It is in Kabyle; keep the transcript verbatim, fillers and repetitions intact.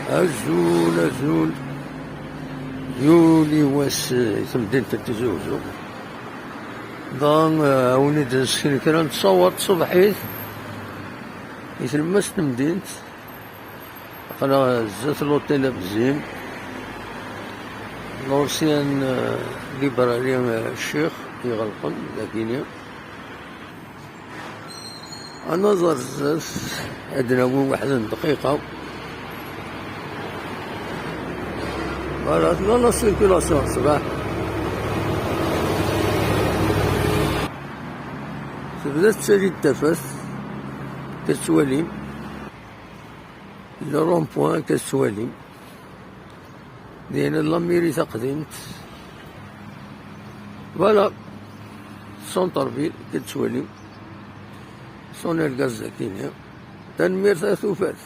Azul, azul. Yuli wass, eh, i temdint n Tizi Uzzu. Dan, eh, a wen-id-nesken kra n tṣawat tṣebḥit i tlemmast n temdint. Aql-aɣ zdat l'hôtel Abzim, l'ancien, eh, librairie, eh, Ccix, iɣelqen dagini. Ad naẓer zdat, ad d-nawi waḥed n dqiqa. Voilà, tella la circulation ṣṣbeḥ. Tebda tettali-d tafat, tettwalim. Le rond-point, tettwalim. Din la mairie taqdimt. Voilà. Centre-ville, tettwalim. Son argaz dagini. Tanemmirt a tufat.